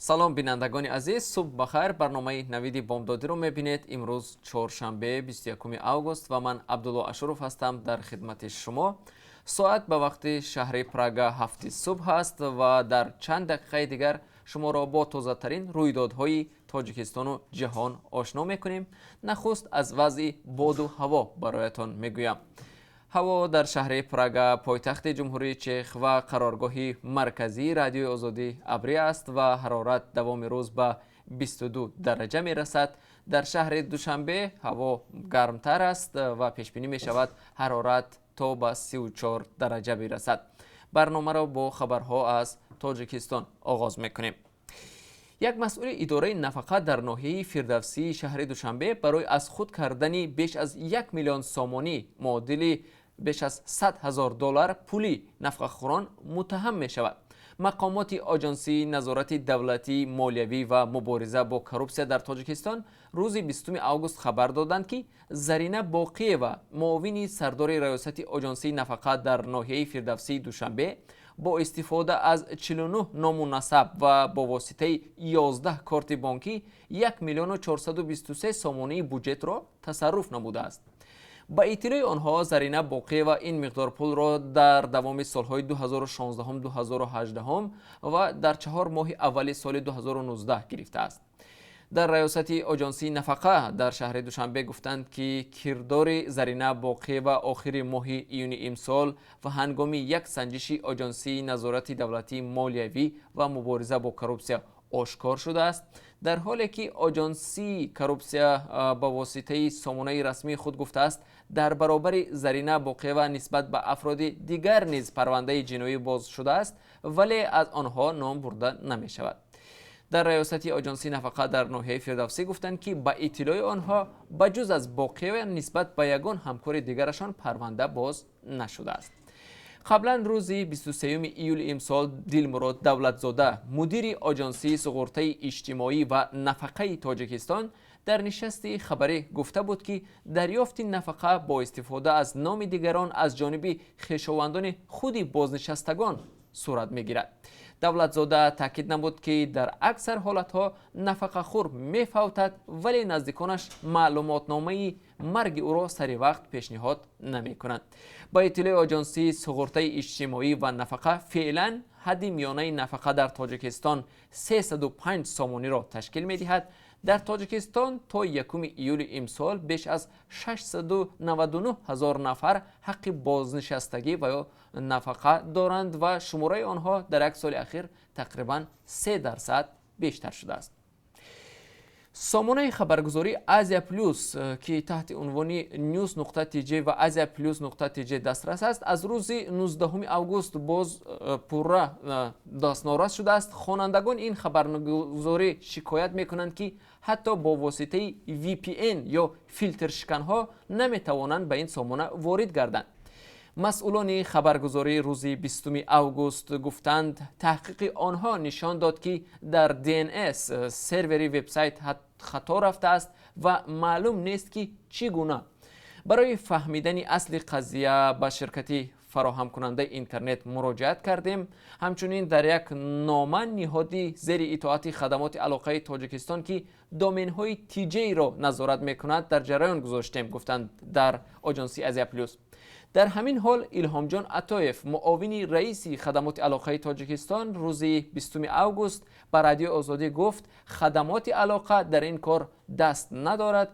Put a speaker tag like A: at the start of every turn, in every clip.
A: Салом, бинандагони азиз, субҳ бахайр. Барномаи «Навиди бомдодиро» мебинед. Имрӯз чоршанбе, 21 август, ва ман Абдулло Ашуров ҳастам дар хидмати шумо. Соат ба вақти шаҳри Прага 7-и субҳ аст ва дар чанд дақиқаи дигар шуморо бо тозатарин рӯйдодҳои Тоҷикистону ҷаҳон ошно мекунем. Нахуст аз вазъи боду ҳаво бароятон мегӯям. Ҳаво дар шаҳри Прага, пойтахти Ҷумҳурии Чех ва қароргоҳи марказии Радиои Озодӣ, абрӣ аст ва ҳарорат давоми рӯз ба 22 дараҷа мерасад. Дар шаҳри Душанбе ҳаво гармтар аст ва пешбинӣ мешавад, ҳарорат то ба 34 дараҷа бирасад. Барномаро бо хабарҳо аз Тоҷикистон оғоз мекунем. Як масъули идораи нафақа дар ноҳияи Фирдавсии шаҳри Душанбе барои аз худ кардани беш аз 1 миллион сомонӣ, муодили беш аз 100 ҳазор доллар, пули нафақахӯрон муттаҳам мешавад. Мақомоти Оҷонсии назорати давлатии молиявӣ ва мубориза бо коррупсия дар Тоҷикистон рӯзи 20 август хабар доданд, ки Зарина Боқиева, муовини сардори раёсати Оҷонсии нафақа дар ноҳияи Фирдавсии Душанбе, бо истифода аз 49 ному насаб ва бо воситаи 11 корти бонкӣ 1 миллиону 423 сомонии буҷетро тасарруф намудааст. Ба иттилои онҳо, Зарина Боқиева ин миқдор пулро дар давоми солҳои 2016, 2018 ва дар 4 моҳи аввали соли 2019 гирифтааст. Дар раёсати Оҷонсии нафақа дар шаҳри Душанбе гуфтанд, ки кирдори Зарина Боқиева охири моҳи июни имсол ва ҳангоми як санҷиши Оҷонсии назорати давлатии молиявӣ ва мубориза бо коррупсия ошкор шудааст. Дар ҳоле ки Оҷонсии коррупсия ба воситаи сомонаи расмии худ гуфтааст, дар баробари Зарина Боқиева нисбат ба афроди дигар низ парвандаи ҷиноӣ боз шудааст, вале аз онҳо ном бурда намешавад. Дар раёсати Оҷонсии нафақа дар ноҳияи Фирдавсӣ гуфтанд, ки ба иттилои онҳо, ба ҷуз аз Боқиева нисбат ба ягон ҳамкори дигарашон парванда боз нашудааст. Қаблан рӯзи 23 июли имсол Дилмурод Давлатзода, мудири Оҷонсии суғуртаи иҷтимоӣ ва нафақаи Тоҷикистон, дар нишасти хабарӣ гуфта буд, ки дарёфти нафақа бо истифода аз номи дигарон аз ҷониби хешовандони худи бознишастагон сурат мегирад. Давлатзода таъкид намуд, ки дар аксар ҳолатҳо нафақахӯр мефавтад, вале наздиконаш маълумотномаи марги ӯро сари вақт пешниҳод намекунанд. Ба иттилои Оҷонсии суғуртаи иҷтимоӣ ва нафақа, феълан ҳадди миёнаи нафақа дар Тоҷикистон 305 сомониро ташкил медиҳад. Дар Тоҷикистон то 1 июли имсол беш аз 699 ҳазор нафар ҳаққи бознишастагӣ ва ё нафақа доранд ва шумораи онҳо дар як соли ахир тақрибан 3% бештар шудааст. Сомонаи хабаргузории Азия Плюс, ки таҳти унвони news.tj ва asiaplus.tj дастрас аст, аз рӯзи 19 август боз пурра дастнорас шудааст. Хонандагон ин хабаргузорӣ шикоят мекунанд, ки ҳатто бо воситаи VPN ё филтршиканҳо наметавонанд ба ин сомона ворид гарданд. Масъулони хабаргузорӣ рӯзи 20 август гуфтанд, таҳқиқи онҳо нишон дод, ки дар DNS сервери вебсайт хато рафтааст ва маълум нест, ки чӣ гуна. Барои фаҳмидани асли қазия ба ширкати фароҳамкунандаи интернет муроҷиат кардем. Ҳамчунин дар як нома ниҳоди зери итоати Хадамоти алоқаи Тоҷикистон, ки доменҳои тиҷейро назорат мекунад, дар ҷараён гузоштем, гуфтанд дар Оҷонсии Азия Плюс. Дар ҳамин ҳол Илҳомҷон Атоев, муовини раиси Хадамоти алоқаи Тоҷикистон, рӯзи 20 август ба Радиои Озодӣ гуфт, Хадамоти алоқа дар ин кор даст надорад.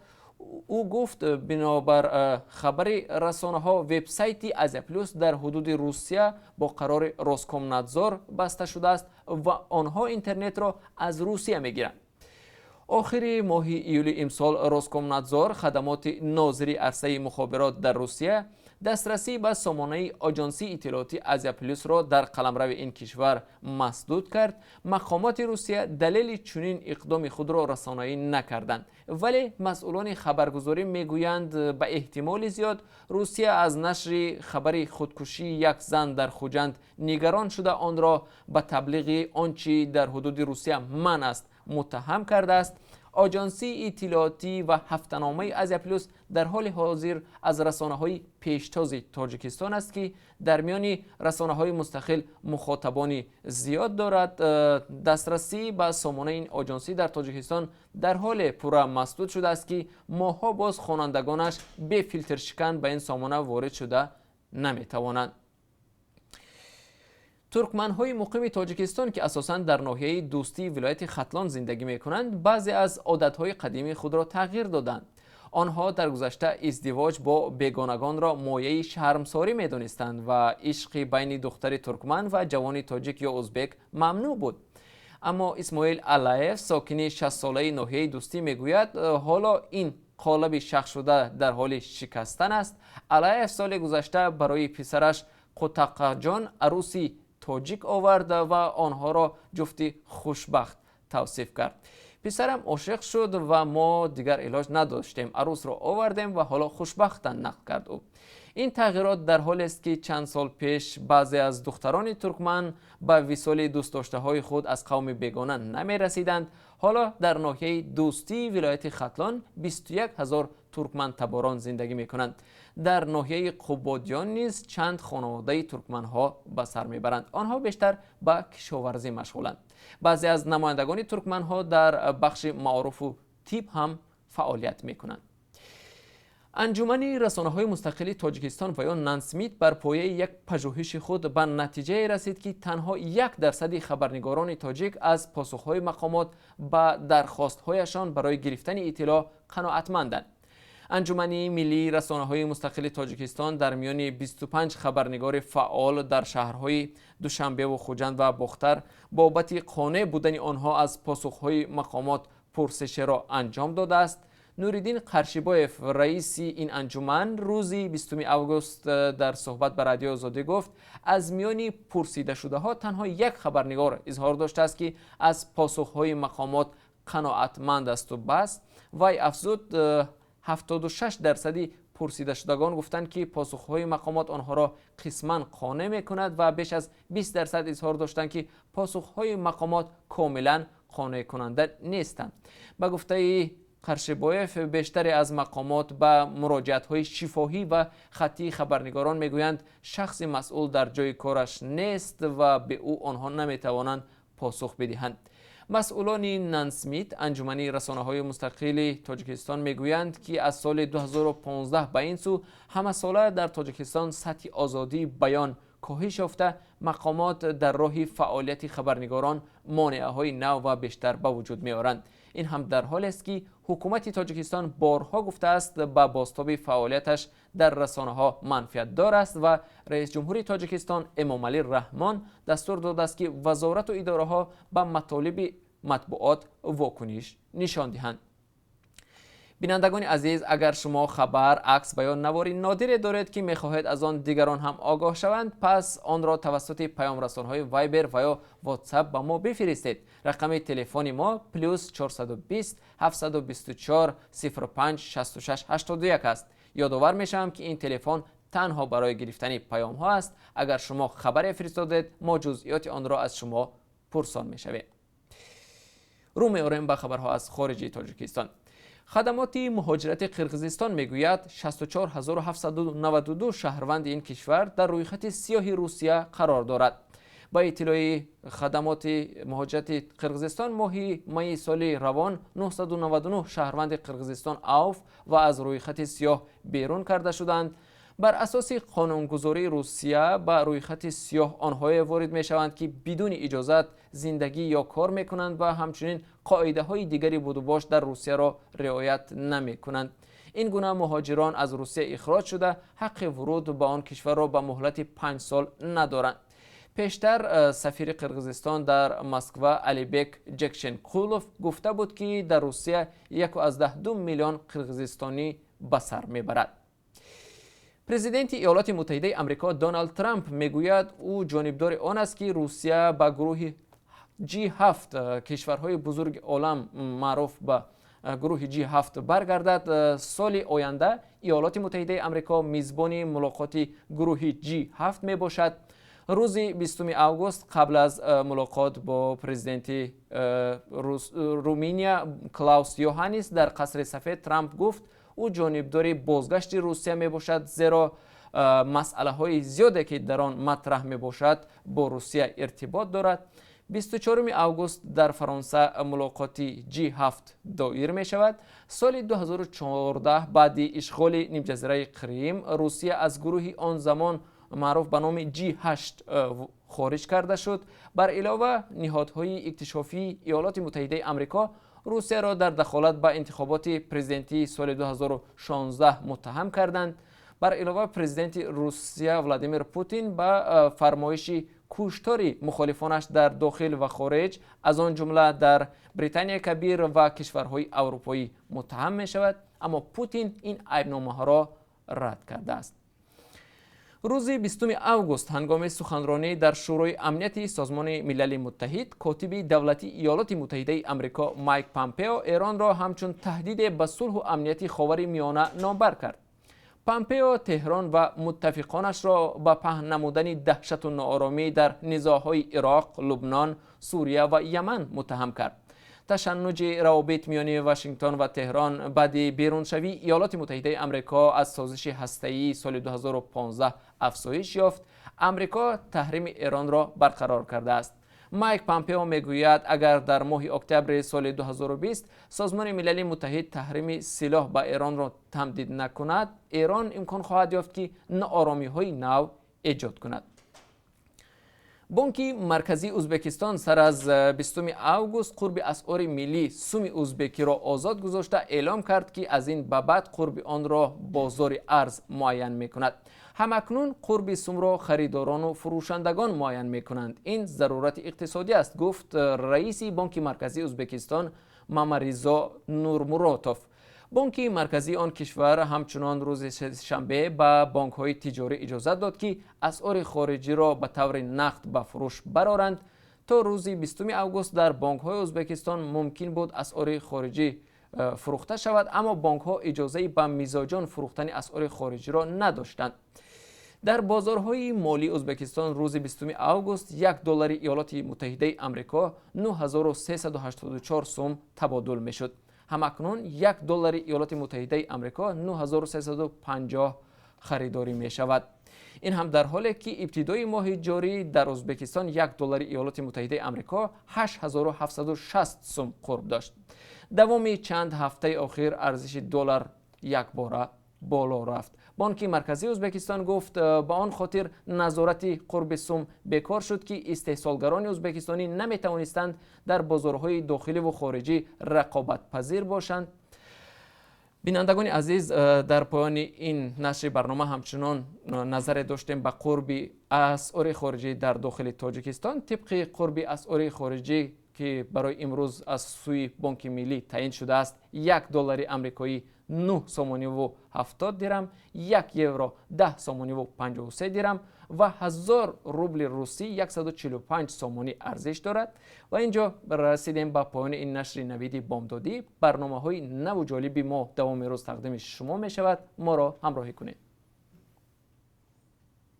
A: Ӯ гуфт, бинобар хабари расонаҳо, вебсайти Азия Плюс дар ҳудуди Русия бо қарори Роскомнадзор баста шудааст ва онҳо интернетро аз Русия мегиранд. Охири моҳи июли имсол Роскомнадзор, хадамоти нозири арсаи мухобирот дар Русия, дастрасӣ ба сомонаи Оҷонсии иттилоотии Азия Плюсро дар қаламрави ин кишвар масдуд кард. Мақомоти Русия далели чунин иқдоми худро расонаӣ накарданд, вале масъулони хабаргузорӣ мегӯянд, ба эҳтимоли зиёд Русия аз нашри хабари худкушии як зан дар Хуҷанд нигарон шуда, онро ба таблиғи он чӣ дар ҳудуди Русия манъ аст муттаҳам кардааст. Оҷонсии иттилоотӣ ва ҳафтаномаи Азия Плюс дар ҳоли ҳозир аз расонаҳои пештози Тоҷикистон аст, ки дар миёни расонаҳои мустақил мухотабони зиёд дорад. Дастрасӣ ба сомонаи ин оҷонсӣ дар Тоҷикистон дар ҳоле пурра масдуд шудааст, ки моҳҳо боз хонандагонаш бе филтршикан ба ин сомона ворид шуда наметавонанд. Туркманҳои муқими Тоҷикистон, ки асосан дар ноҳияи Дӯстии вилояти Хатлон зиндагӣ мекунанд, баъзе аз одатҳои қадимии худро тағйир доданд. Онҳо дар гузашта издивоҷ бо бегонагонро мояи шармсорӣ медонистанд ва ишқи байни духтари туркман ва ҷавони тоҷик ё узбек мамнӯъ буд. Аммо Исмоил Аллаев, сокини 60-солаи ноҳияи Дӯстӣ, мегӯяд, ҳоло ин қолаби шахшуда дар ҳоли шикастан аст. Аллаев соли гузашта барои писараш Қутақаҷон арӯси тоҷик овард ва онҳоро ҷуфти хушбахт тавсиф кард. Писарам ошиқ шуд ва мо дигар илоҷ надоштем, арӯсро овардем ва ҳоло хушбахтанд, нақл кард ӯ. Ин тағйирот дар ҳолест, ки чанд сол пеш баъзе аз духтарони туркман ба висоли дӯстдоштаҳои худ аз қавми бегона намерасиданд. Ҳоло дар ноҳияи Дӯстии вилояти Хатлон 21 ҳазор туркмантаборон зиндагӣ мекунанд. Дар ноҳияи Қубодиён низ чанд хонаводаи туркманҳо ба сар мебаранд. Онҳо бештар ба кишоварзӣ машғуланд. Баъзе аз намояндагони туркманҳо дар бахши маорифу тиб ҳам фаъолият мекунанд. Анҷумани расонаҳои мустақили Тоҷикистон ва ё НАНСМИТ бар пояи як пажӯҳиши худ ба натиҷае расид, ки танҳо 1 дарсади хабарнигорони тоҷик аз посухҳои мақомот ба дархостҳояшон барои гирифтани иттилоъ қаноатманданд. Анҷумани миллии расонаҳои мустақили Тоҷикистон дар миёни 25 хабарнигори фаъол дар шаҳрҳои Душанбеву Хуҷанд ва Бохтар бобати қонеъ будани онҳо аз посухҳои мақомот пурсишеро анҷом додааст. Нуриддин Қаршибоев, раиси ин анҷуман, рӯзи 20 август дар суҳбат ба Радиои Озодӣ гуфт, аз миёни пурсидашудаҳо танҳо як хабарнигор изҳор доштааст, ки аз посухҳои мақомот қаноатманд асту бас. Вай афзуд, 76 дарсади пурсидашудагон гуфтанд, ки посухҳои мақомот онҳоро қисман қонеъ мекунад ва беш аз 20% изҳор доштанд, ки посухҳои мақомот комилан қонеъкунанда нестанд. Ба гуфтаи Қаршибоев, бештаре аз мақомот ба муроҷиатҳои шифоҳӣ ва хаттии хабарнигорон мегӯянд, шахси масъул дар ҷои кораш нест ва бе ӯ онҳо наметавонанд посух бидиҳанд. Масъулони НАНСМИТ, Анҷумани расонаҳои мустақили Тоҷикистон, мегӯянд, ки аз соли 2015 ба ин сӯ ҳамасола дар Тоҷикистон сатҳи озодии баён коҳиш ёфта, мақомот дар роҳи фаъолияти хабарнигорон монеаҳои нав ва бештар ба вуҷуд меоранд. Ин ҳам дар ҳолест, ки ҳукумати Тоҷикистон борҳо гуфтааст, ба бозтоби фаъолияташ дар расонаҳо манфиатдор аст ва раисҷумҳури Тоҷикистон Эмомалӣ Раҳмон дастур додааст, ки вазорату идораҳо ба матолиби матбуот вокуниш нишон диҳанд. Бинандагони азиз, агар шумо хабар, акс ва ё навори нодире доред, ки мехоҳед аз он дигарон ҳам огоҳ шаванд, пас онро тавассути паёмрасонҳои Вайбер ва ё Ватсап ба мо бифиристед. Рақами телефони мо +420 724 05 66 81 аст. Ёдовар мешавам, ки ин телефон танҳо барои гирифтани паёмҳо аст. Агар шумо хабаре фиристодед, мо ҷузъиёти онро аз шумо пурсон мешавем. Рӯ меорем ба хабарҳо аз хориҷи Тоҷикистон. Хадамоти муҳоҷирати Қирғизистон мегӯяд, 64792 шаҳрванди ин кишвар дар рӯйхати сиёҳи Русия қарор дорад. Ба иттилои хадамоти муҳоҷирати Қирғизистон, моҳи майи соли равон 999 шаҳрванди Қирғизистон авф ва аз рӯйхати сиёҳ берун карда шуданд. Бар асоси қонунгузории Русия, ба рӯйхати сиёҳ онҳое ворид мешаванд, ки бидуни иҷозат зиндагӣ ё кор мекунанд ва ҳамчунин қоидаҳои дигари будубош дар Русияро риоят намекунанд. Ин гуна муҳоҷирон аз Русия ихроҷ шуда, ҳаққи вуруд ба он кишварро ба муҳлати 5 сол надоранд. Пештар сафири Қирғизистон дар Москва Алибек Жекшенкулов гуфта буд, ки дар Русия 1,2 миллион қирғизистонӣ ба сар мебарад. Президенти Иёлоти Муттаҳидаи Амрико Доналд Трамп мегӯяд, ӯ ҷонибдори он аст, ки Русия ба гурӯҳи G7, кишварҳои бузурги олам, маъруф ба гурӯҳи G7, баргардад. Соли оянда Иёлоти Муттаҳидаи Амрико мизбони мулоқоти гурӯҳи G7 мебошад. Рӯзи 20 август қабл аз мулоқот бо президенти Руминия Клаус Йоҳаннис дар Қасри Сафед, Трамп гуфт, ӯ ҷонибдори бозгашти Русия мебошад, зеро масъалаҳои зиёде, ки дар он матраҳ мебошад, бо Русия иртибот дорад. 24 август дар Фаронса мулоқоти G7 доир мешавад. Соли 2014 баъди ишғоли нимҷазираи Қрим Русия аз гурӯҳи он замон маъруф ба номи G8 хориҷ карда шуд. Бар илова, ниҳодҳои иктишофии Иёлоти Муттаҳидаи Амрико Русияро дар дахолат ба интихоботи президентии соли 2016 муттаҳам карданд. Бар илова, президенти Русия Владимир Путин ба фармоиши куштори мухолифонаш дар дохил ва хориҷ, аз он ҷумла дар Британияи Кабир ва кишварҳои аврупоӣ, муттаҳам мешавад, аммо Путин ин айбномаҳоро рад кардааст. Рӯзи 20 август ҳангоми суханронӣ дар Шӯрои амнияти Созмони Милали Муттаҳид котиби давлатии Иёлоти Муттаҳидаи Амрико Майк Помпео Эронро ҳамчун таҳдиде ба сулҳу амнияти Ховари Миёна номбар кард. Помпео Теҳрон ва муттафиқонашро ба паҳн намудани даҳшату нооромӣ дар низоъҳои Ироқ, Лубнон, Сурия ва Яман муттаҳам кард. Ташаннуҷи равобит миёни Вашингтон ва Теҳрон баъди беруншавии Иёлоти Муттаҳидаи Амрико аз созиши ҳастаии соли 2015 афзоиш ёфт. Амрико таҳрими Эронро барқарор кардааст. Майк Помпео мегӯяд, агар дар моҳи октябри соли 2020 Созмони Милали Муттаҳид таҳрими силоҳ ба Эронро тамдид накунад, Эрон имкон хоҳад ёфт, ки нооромиҳои нав эҷод кунад. Бонки Марказии Ӯзбекистон сар аз 20 август қурби асъори миллӣ суми узбекиро озод гузошта, эълом кард, ки аз ин ба баъд қурби онро бозори арз муайян мекунад. Ҳамакнун қурби сумро харидорону фурӯшандагон муайян мекунанд. Ин зарурати иқтисодӣ аст, гуфт раиси Бонки Марказии Ӯзбекистон Мамаризо Нурмуротов. Бонки Марказии он кишвар ҳамчунон рӯзи сешанбе ба бонкҳои тиҷорӣ иҷозат дод, ки асъори хориҷиро ба таври нақд ба фурӯш бароранд. То рӯзи 20 август дар бонкҳои Ӯзбекистон мумкин буд асъори хориҷӣ фурӯхта шавад, аммо бонкҳо иҷозаи ба мизоҷон фурӯхтани асъори хориҷиро надоштанд. Дар бозорҳои молии Ӯзбекистон рӯзи 20 август 1 доллари Иёлоти Муттаҳидаи Амрико 9384 сум табодул мешуд. Ҳамакнун 1 доллари Иёлоти Муттаҳидаи Амрико 9350 харидорӣ мешавад. Ин ҳам дар ҳоле, ки ибтидои моҳи ҷорӣ дар Ӯзбекистон 1 доллари Иёлоти Муттаҳидаи Амрико 8760 сум қурб дошт. Давоми чанд ҳафтаи охир арзиши доллар якбора боло рафт. Бонки Марказии Ӯзбекистон гуфт, ба он хотир назорати қурби сум бекор шуд, ки истеҳсолгарони ӯзбекистонӣ наметавонистанд дар бозорҳои дохиливу хориҷӣ рақобатпазир бошанд. Бинандагони азиз, дар поёни ин нашри барнома ҳамчунон назаре доштем ба қурби асъори хориҷӣ дар дохили Тоҷикистон. Тибқи қурби асъори хориҷӣ, ки барои имрӯз аз сӯи Бонки Миллӣ таъин шудааст, 1 доллари амрикоӣ 9 сомониву 70 дирам, 1 евро 10 сомониву 53 дирам ва 1000 рубли русӣ 145 сомонӣ арзиш дорад. Ва ин ҷо расидем ба поёни ин нашри Навиди бомдодӣ. Барномаҳои наву ҷолиби мо давоми рӯз тақдими шумо мешавад. Моро ҳамроҳӣ кунед.